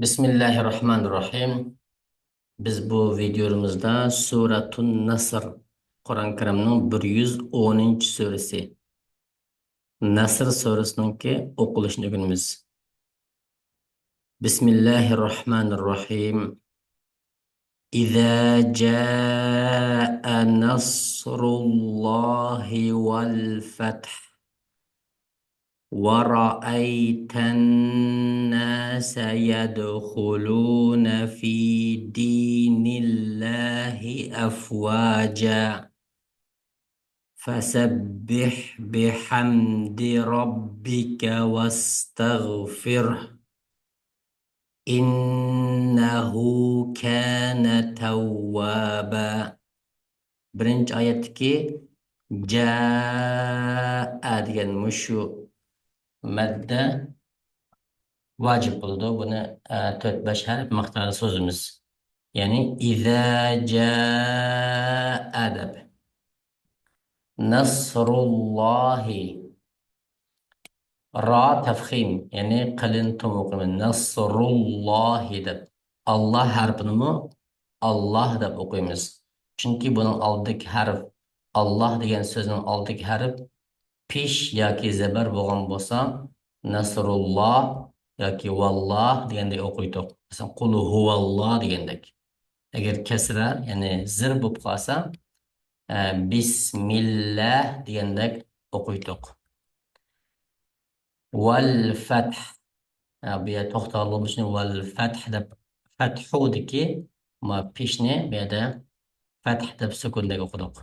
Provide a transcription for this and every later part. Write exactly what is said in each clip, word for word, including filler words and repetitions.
بىسمىللاھىررەھمانىررەھىم. بىز بۇ ۋىدىيومىزدا سۈرەتۇن نەسر، قۇرئان كەرىمنىڭ بىر يۈز ئونىنچى سۈرىسى، نەسر سۈرىسىنىڭكى ئوقۇلۇشىنى ئۆگىنىمىز. بىسمىللاھىررەھمانىررەھىم. إذا جاء نصر الله والفتح ورأيت الناس يدخلون في دين الله أفواجا فسبح بحمد ربك واستغفره إنه كان توابا. بىرىنچى ئايەتتىكى جاء دېگەن مۇشۇ مەددە ۋاجىپ بولىدۇ. بۇنى، ئە، تۆت، بەش ھەرپ مىقدارىدا سوزىمىز. يەنى إذا جاء دەپ. نصر الله. را تەفخىم، يەنى قېلىن توم ئوقۇيمىز. نەسرۇللاھى دەپ. ئاللا ھەرپىنىمۇ ئاللا دەپ ئوقۇيمىز. چۈنكى بۇنىڭ ئالدىدىكى ھەرپ، ئاللا دېگەن سۆزنىڭ ئالدىدىكى ھەرپ پېش ياكى زەبەر بولغان بولسا، نەسرۇللا ياكى ۋاللا دېگەندەك ئوقۇيتتۇق. مەسىلەن، قۇل ھۇۋاللا دېگەندەك. ئەگەر كەسرە، يەنى زىر بولۇپ قالسا، ئە، بىسمىللا دېگەندەك ئوقۇيتتۇق. ۋەل فەتھ. ئە، بۇ يەردە توختىغانلىقىمىز ئۈچۈن ۋەل فەتھ دەپ، فەتھۇدىكى ما پېشنى بۇ يەردە فەتھ دەپ سۈكۈندەك ئوقۇدۇق.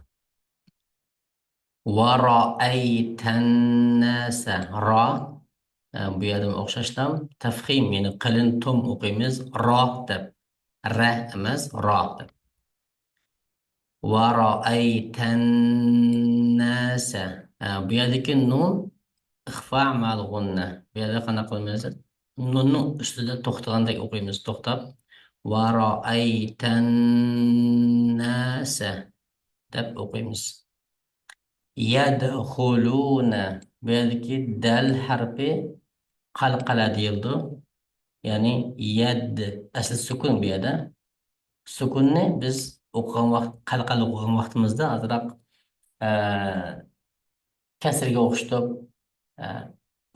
ۋە رائەيتەنناسە. را، ئە، بۇ يەردىمۇ ئوخشاشلا تەفخىم، يەنى قېلىن توم ئوقۇيمىز. را دەپ. رە ئەمەس، را دەپ. ۋە رائەيتەنناسە. ھە، بۇ يەردىكى نۇن ئىخفا مەل غۇننە. بۇ يەردە قانداق قىلىمىز؟ نۇننىڭ ئۈستىدە توختىغاندەك ئوقۇيمىز، توختاپ. ۋە رائەيتەنناسە دەپ ئوقۇيمىز. يەدخۇلۇنە. بۇ يەردىكى دەل ھەرپى قەلقەلە دېيىلىدۇ. يەنى يەد، ئەسلى سۈكۈن بۇ يەردە. سۈكۈننى بىز ئوقۇغان ۋاقىت، قەلقەلە ئوقۇغان ۋاقتىمىزدا ئازراق، ئە، كەسرىگە ئوخشىتىپ، ئە،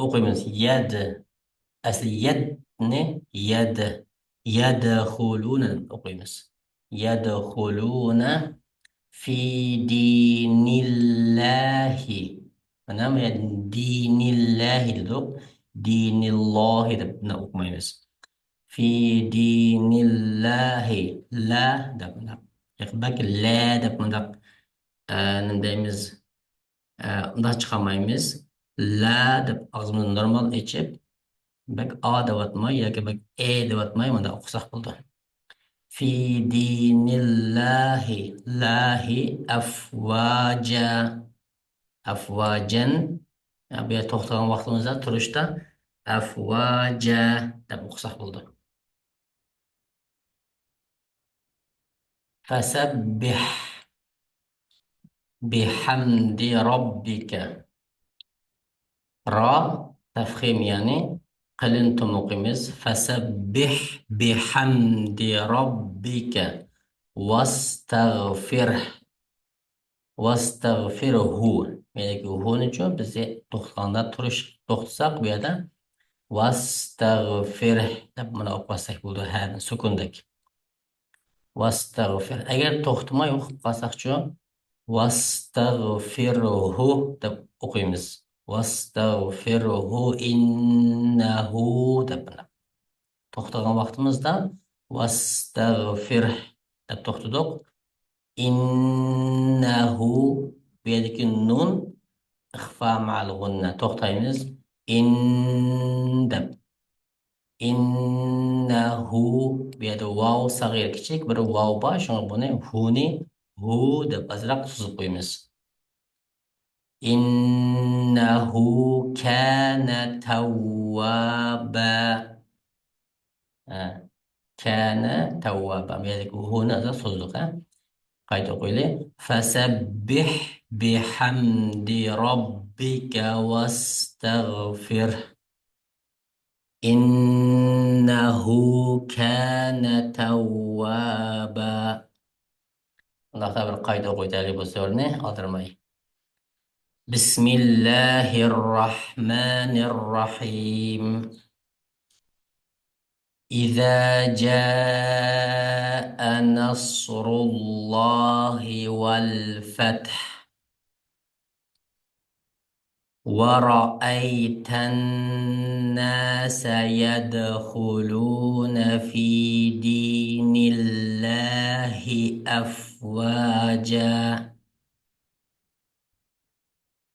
ئوقۇيمىز. يەد. ئەسلى يەدنى يەد. يەدخۇلۇنە دەپ ئوقۇيمىز. يەدخۇلۇنە فى دىنىللاھى. مانا بۇ يەردە دىنىللاھى دېدۇق. دىنىللاھى دەپ بۇنداق ئوقۇمايمىز. فى دىنىللاھى. لا دەپ مۇنداق. ياكى بەك لە دەپ مۇنداق، ئە، نېمە دەيمىز؟ ئە، ئۇنداق چىقارمايمىز. لا دەپ ئاغزىمىزنى نورمال ئېچىپ، بەك ئا دەۋاتماي ياكى بەك ئې دەۋاتماي مۇنداق ئوقۇساق بولىدۇ. فى دىنىللاھى، لاھى ئەفۋاجا. ئەفۋاجەن. يا، بۇ يەردە توختىغان ۋاقتىمىزدا تۇرۇشتا ئەفۋاجە دەپ ئوقۇساق بولىدۇ. فەسەببىھ بىھەمدى رەببىكە. را تەفخىم، يەنى قېلىن توم ئوقۇيمىز. فەسەببىھ بىھەمدى رەببىكە ۋەستەغفىرھ. ۋەستەغفىرھۇ. مەيلىكى ھۇنىچۇ بىز توختىغاندا تۇرۇش، توختىساق بۇ يەردە ۋەستەغفىرھ دەپ مانا ئوقۇۋەتسەك بولىدۇ، ھەدىن سۈكۈندەك. ۋەستەغفىر. ئەگەر توختىماي ئوقۇپ قالساقچۇ؟ ۋەستەغفىرھۇ دەپ ئوقۇيمىز. ۋەستەغفىرھۇ ئىننەھۇ دەپ مانا. توختىغان ۋاقتىمىزدا ۋەستەغفىرھ دەپ توختىدۇق. ئىننەھۇ، بۇ يەردىكى نۇن ئىخفا مەل غۇننە. توختايمىز. ئىن دەپ. ئىننەھۇ، بۇ يەردە ۋاۋ سەغىر كىچىك بىر ۋاۋ بار، شۇڭا بۇنى ھۇنى ھۇ دەپ ئازراق سوزۇپ قويىمىز. ئىننەھۇ كانە تەۋۋابا. ھە. كانە تەۋۋابا. بۇ يەردىكى ھۇنى ئازراق سوزدۇق، ھە. قايتا ئوقۇيلى. فەسەببىھ بىھەمدى رەببىكە ۋەستەغفىرھ. ئىننە إنه كان توابا. بۇنداقتا بىر قايتا ئوقۇۋېتەيلى بۇ سۈرىنى ئالدىرىماي. بسم الله الرحمن الرحيم. إذا جاء نصر الله والفتح ورأيت الناس يدخلون في دين الله أفواجا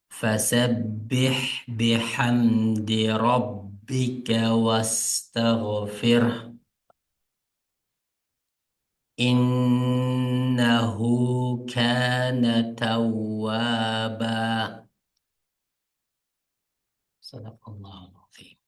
فسبح بحمد ربك واستغفره إنه كان توابا. صدق الله العظيم.